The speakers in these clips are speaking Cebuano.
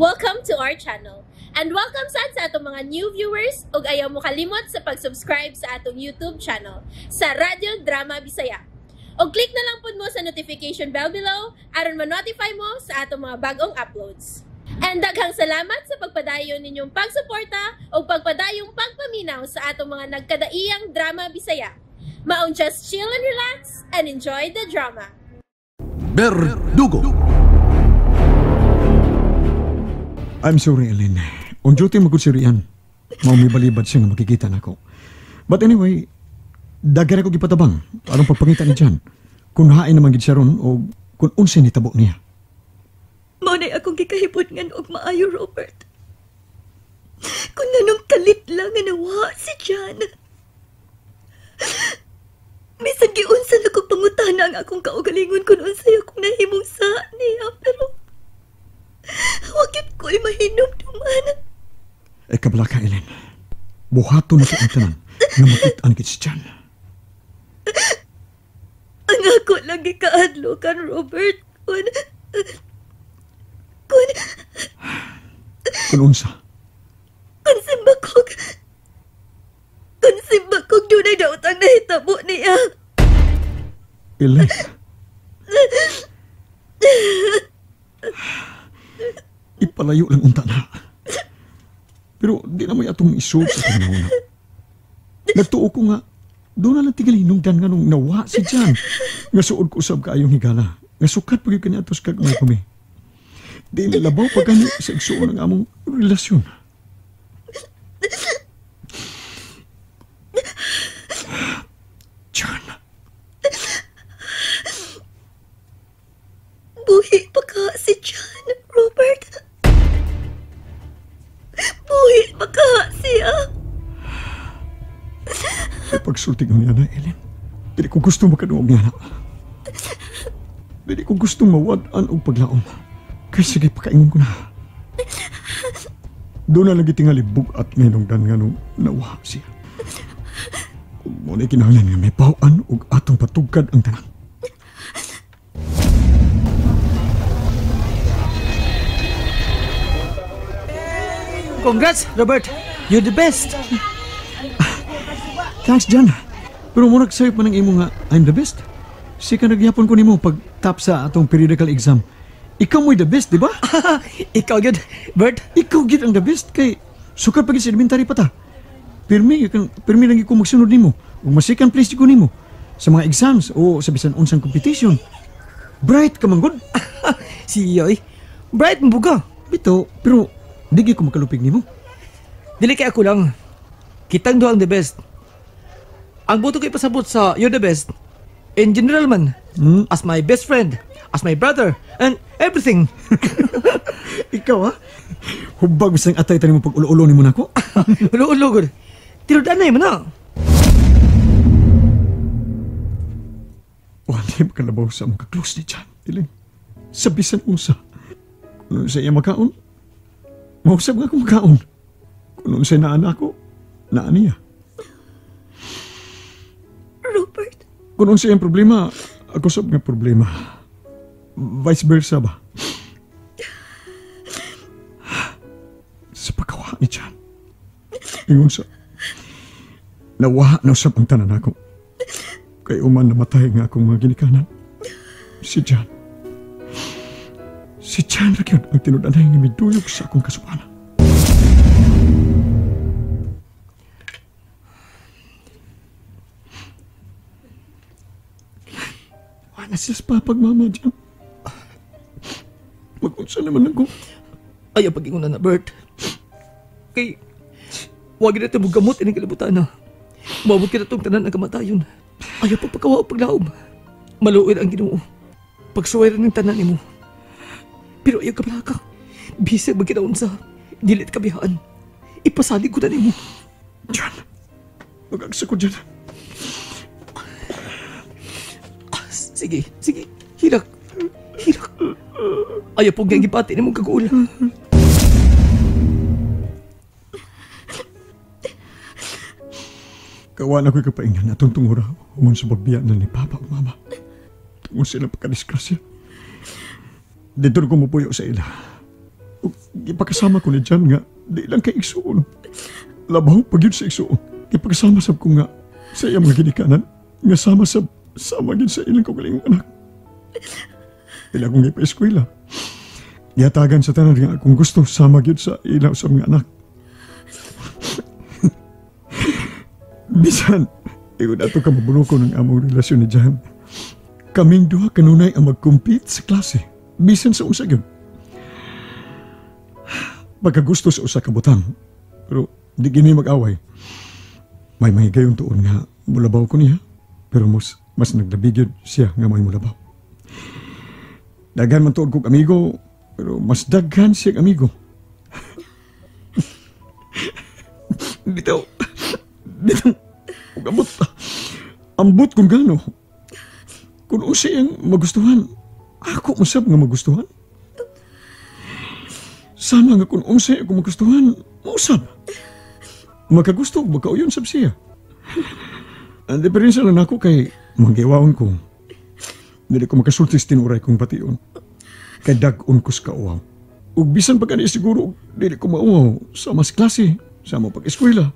Welcome to our channel. And welcome sad sa atong mga new viewers ug ayaw mo kalimot sa pag-subscribe sa atong YouTube channel sa Radyo Drama Bisaya. Og click na lang pud mo sa notification bell below aron ma-notify mo sa atong mga bagong uploads. And daghang salamat sa pagpadayon ninyong pagsuporta ug pagpadayong pagpaminaw sa atong mga nagkadaiyang drama Bisaya. Maong just chill and relax and enjoy the drama. Berdugo. I'm sorry, Ellen. On duty magud si Rian. Mao may balibad siya nga makikita nako. But anyway, daghan ako gipatabang aron pagpangita ni Jan. Kung hain naman gid siya ron o kung unsay nitabo niya. Mao nay akong gikahibot ngan og maayo, Robert. Kung nanong kalit lang nga nawa si Jan. Bisan giunsa na ko pangutana ang akong kaugalingon kung unsay akong nahimong sa niya, pero wakit ko'y mahinumduman. Eh, kabla ka, Ellen. Buhato na sa ang tanan nga makit-an kit si Jan. Ang ako lang gikaadlokan, Robert. Kun Kun unsa? Kun simbakog dunay daotang nahitabo niya. Ellen. Ipalayo lang unta na. Pero di na may atong isuot sa panahon na. Nagtuo ko nga, doon na lang tigal hinungdan nga nung nawa si Jan. Nga suod ko usab kaayong higala. Nga sukat pag yun kaniadto sa kagmay kami. Di nilabaw pa gani sa igsuon ang among relasyon. Jan. Buhi pa ka si Jan, Robert. Buhi pa ka siya. Pagsulti ko niya na, Ellen. Dili ko gusto makaduog niya na. Dili ko gusto mawad-an og paglaom. Kaya sige, pakaingon ko na. Doon na lang gitingali bugat ngayon dan nga nung nawa siya. Kung mo na kinahanglan nga may bawaan og atong patugkad ang tanan. Congrats, Robert! You're the best! Thanks, Jan. Pero murag sayo pa ng imo nga, I'm the best. Sika nagyapon ko nimo pag top sa atong periodical exam. Ikaw mo'y the best, di ba? Ikaw gyud, Bert. Ikaw gyud ang the best kay sukad pa gyud sa elementary pa ta. Pirmi lang ko magsunod nimo. Ug ma-second place ko nimo sa mga exams o sa bisan unsang competition. Bright ka man gud. Siya oy. Bright mo buga. Bitaw, pero di gyud ko makalupig nimo. Dili kay ako lang. Kitang duha ang the best. Ang buto ko ipasabot sa you're the best in general man. As my best friend, as my brother, and everything. Ikaw ha? Hubag bisang atay tani mo pag ulo-ulo nimo nako. Ulo-ulo gud. Tinud-anay man na. Wala makalabaw sa among ka-close ni Jan, Ellen. Sa bisan unsa. Kung unsa iya makaon, mausap nga akong makaon. Kung unsa naan ako, naan niya. Robert. Kung unsa iyang problema, ako sab nga problema. Vice versa ba? Sa pagkawa ni Jan, ingon sa, nawa na usab ang tanan ako. Kay uman namatay nga akong mga ginikanan. Si Jan. Si Jan ra gyud ang tinud-anay nga miduyog sa akong kasupanan. Wala siya sa papagmama, Jan. Mag-unsa naman ako. Ayaw pag-ingon na, Bert. Kay, wag na ito gamot ining kalibutan na. Mabot kita itong tanan ang kamatayon. Ayaw pagpakawa o paglaom. Maluoy ang Ginoo. Pagsuway rin ng tanan nimo. Pero ayaw kabalaka. Bisag magkinaon sa dilit kabihaan. Ipasalig ko na nimo. Jan, mag-agsa ko dyan. Sige, sige. Hirak. Hirak. Ayaw po nga gipati ni mong kaguol. Kawan ako'y kapaingan na itong tungura. Human sa pagbiya na ni Papa o Mama. Tungod sila pagkadisgrasya. Dito na kumupuyo sa ila. Gipakasama ko ni John nga di lang kay igsuon. Labaw pag yun sa igsuon. Gipakasama sab ko nga sa iyang mga ginikanan nga sama sab sama gyud sa ilang kaugalingong anak. Ila kong gipa-eskwela. Gihatagan sa tanan nga akong gusto sama gyud sa ilang sa mga anak. Bisan, ingon ato ka mabulo ko ng among relasyon ni John. Kaming duha kanunay ang mag-compete sa klase. Bisan sa unsa gyud. Pagkagusto sa usa ka butang, pero di gini mag-away. May mahigayon tuon nga mulabaw ko niya, pero mas naglabi gyud siya nga may mulabaw. Daghan man tuod kog amigo, pero mas daghan siyang amigo. Bitaw, ug ambot, ambot kung gano. Kung unsa iyang magustuhan, ako masab nga magustuhan. Sama nga kung unsay ako magustuhan, mausab. Makagusto, magkauyon sab siya. Ang diferensya lang ako kay manggiwaon ko. Dili ko makasulti sa tinuray kong bation. Kay dag-on ko sa kauaw. Ug bisan pa gani siguro, dili ko mauaw sa mas klase, sa mo pag-eskwela.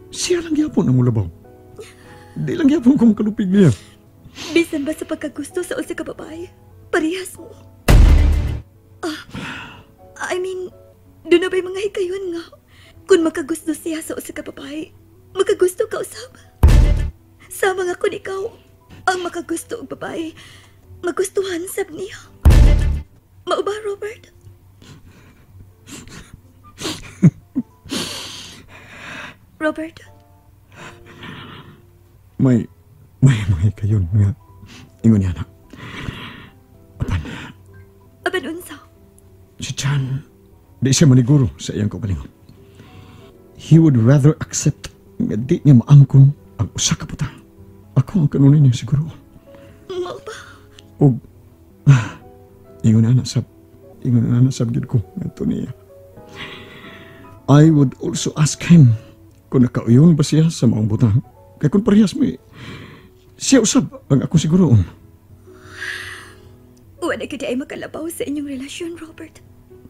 Siya lang gyapon ang mulabaw. Di lang gyapon ko makalupig niya. Bisan ba sa pagkagusto sa usa ka babae, parehas mo. I mean, doon na ba'y mga hikayon nga? Kung makagusto siya sa usa ka babae, makagusto ka usab. Sama nga kung ikaw ang makagusto og babae, magustuhan sab niya. Mao ba, Robert? Robert? May mga hikayon nga. Ingon niya, anak. Apan. Apan unsa? Si Chan, di siya maniguro sa iyang kaugalingon. He would rather accept nga di niya maangkon ang usa ka butang. Ako ang kanunay niya siguro. Mao ba? Og ingon na sab, ingon na sab gid ko ngadto niya. I would also ask him kung nakauyon ba siya sa maong butang. Kay kung parehas may siya usab ang ako siguro. Wala gyud ay makalabaw sa inyong relasyon, Robert.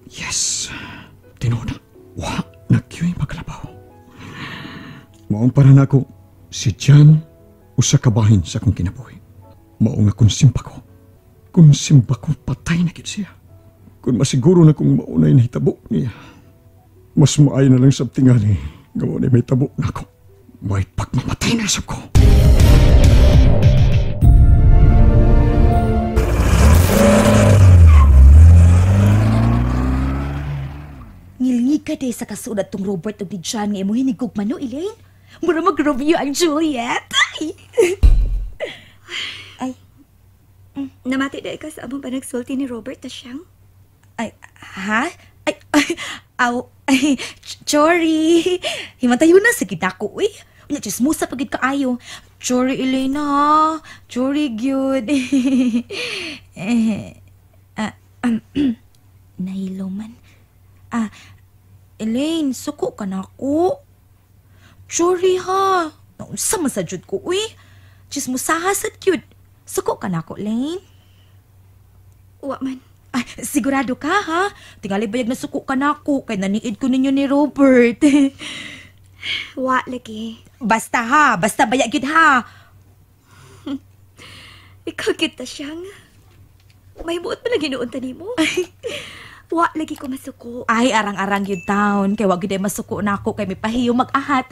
Yes. Tinuod. Wa na gyud makalabaw. Maong para nako si John usa ka bahin sa akong kinabuhi. Mao nga kung simpa ko. Kung simpa ko patay na gyud siya. Kung masiguro na kung maunay nahitabo niya. Mas maayo na lang sa tingali nga maunay mahitabo nako. May pagmamatay na sab ko. Ngilngig ka day sa kasulat tong Robert og ni John nga imong hinigugma no, Elaine. Mura mag Romeo and Juliet. Ay. Ay. Namati day ka sa among panagsulti ni Robert ta siyang? Ay, ha? Ay, ay, aw, ay, sorry. Himantayo na sa kita ko, uy. Unya, chismosa pagid kaayo. Sorry, Elaine, ha? Sorry, gyud. Nahilo man. Elaine, suko ka na ako. Sorry ha. Naunsa man sa jud ko, uy. Chismosaha sad gyud. Suko ka na ako, Elaine. Wa man. Ay, sigurado ka ha? Tingali bayag na suko ka na ako kay naniid ko ninyo ni Robert. Wa lagi. Basta ha, basta bayag gyud ha. Ikaw gyud ta siyang. May buot pa lagi noon ta nimo. Wa lagi ko masuko. Ay, arang-arang yun taon. Kay wa gyud ay masuko na ako kay may pahiyo mag-ahat.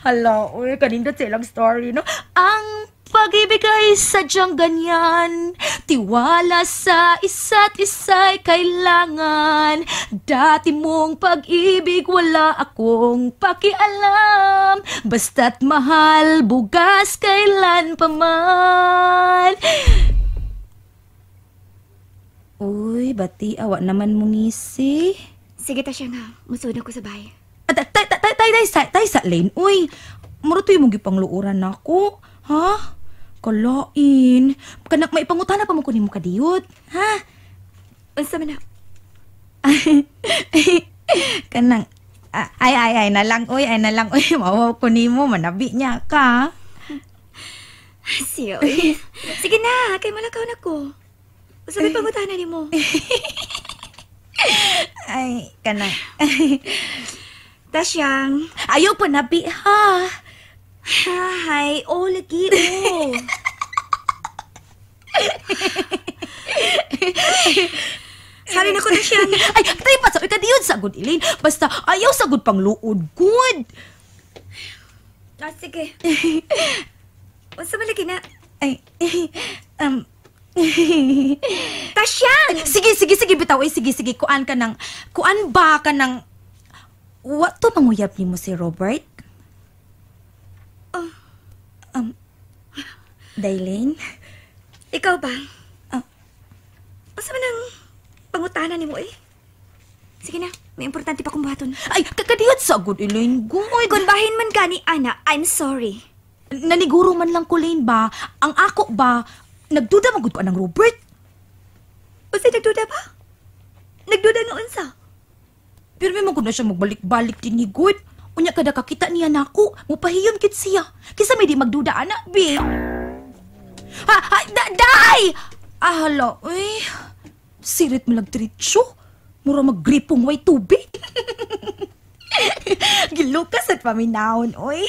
Hala, uy, kanindot sa ilang story, no? Ang pag-ibig ay sadyang ganyan. Tiwala sa isa't isa'y kailangan. Dati mong pag-ibig wala akong pakialam. Basta't mahal, bugas kailan pa man. Uy, bati, awa naman mong ngisi. Sige ta siya nga, musunod ko sa bahay. Tay sa lane, uy. Muro to'y mong gipangluoran nako, ha? Kalain. Kanak may pangutana pa mo kunin mo kadiyot, ha? Unsa man na? Kanang, ay, na lang, uy, ay na lang, uy. Mawaw ko nimo, manabi niya ka. Siya, uy. Sige na, kay malakaw na ko. Unsa may pangutana nimo? Ay, kanang. Tasyang. Ayaw pa nabi, ha? Hi, oh, lagi, oh. Sorry na ko na siya. Ay, tayo pa sa ikadiyon sagod, Elaine. Basta ayaw sagod pang luod, good. Ah, sige. Unsa man lagi na? Ay, Tasyang! Sige, sige, sige, bitaw. Ay, sige, sige. Kuan ka ng, kuan ba ka ng, wa to manguyab nimo si Robert? Oh. Daylene? Ikaw ba? Ah. Unsa man ang pangutana nimo eh? Sige na, may importante pa kong buhaton. Ay, kakadiyot sa good, Elaine. Good. Kung bahin man gani, Ana, I'm sorry. Naniguro man lang ko, Lane, ba? Ang ako ba, nagduda magud ko anang Robert? Unsay nagduda ba? Nagduda nga unsa? Pero may magud na siya magbalik-balik din ni Good. Unya kada kakita niya nako, mupahiyon kit siya. Kisa may di magduda, ana, be. Ha, ha, da, day! Ah, hala, uy. Sirit mo lang diretso. Mura maggripong way tubig. Gilukas at paminahon, oy.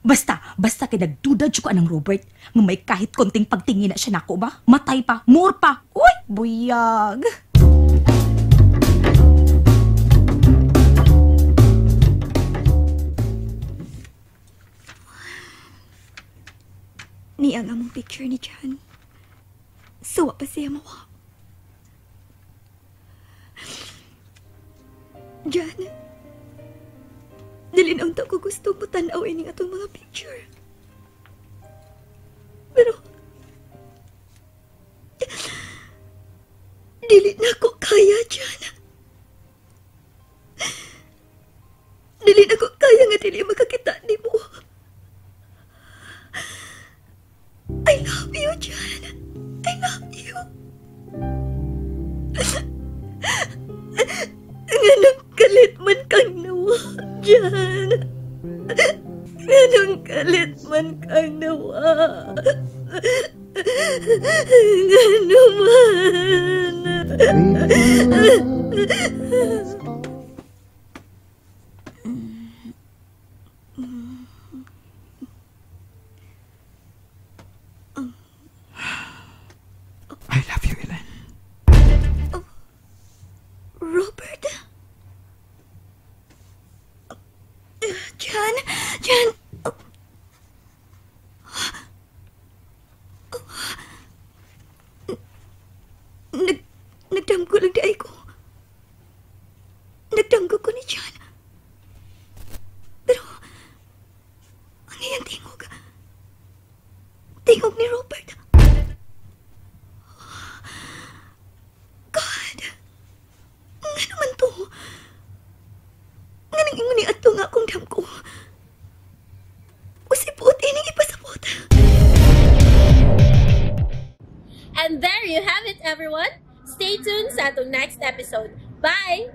Basta, basta kay nagduda jud ko anang Robert nga may kahit konting pagtingin na siya nako ba? Matay pa, more pa. Uy, buyag. Niya nga mong picture ni Jan. Suwa pa siya mawa. Jan, dili na unta ko gusto mo tan-aw ining atong mga picture. Pero, dili na ko kaya, Jan. Dili na ko kaya nga dili makakita nimo. I love you, Jan. I love you. Nganong kalit man kang nawa, Jan. Nganong kalit man kang nawa. Ngano man. I love you, Elaine. Robert? Jan! Jan! Nagdamgo lang di ay ko. Nagdamgo ko ni Jan. Pero, ang iyang tingog. Tingog ni Robert. God! Nga naman to? Nga nang ingon ni ato nga akong damgo. Usipot, ining ipasabot. And there you have it, everyone. Stay tuned sa atong next episode. Bye!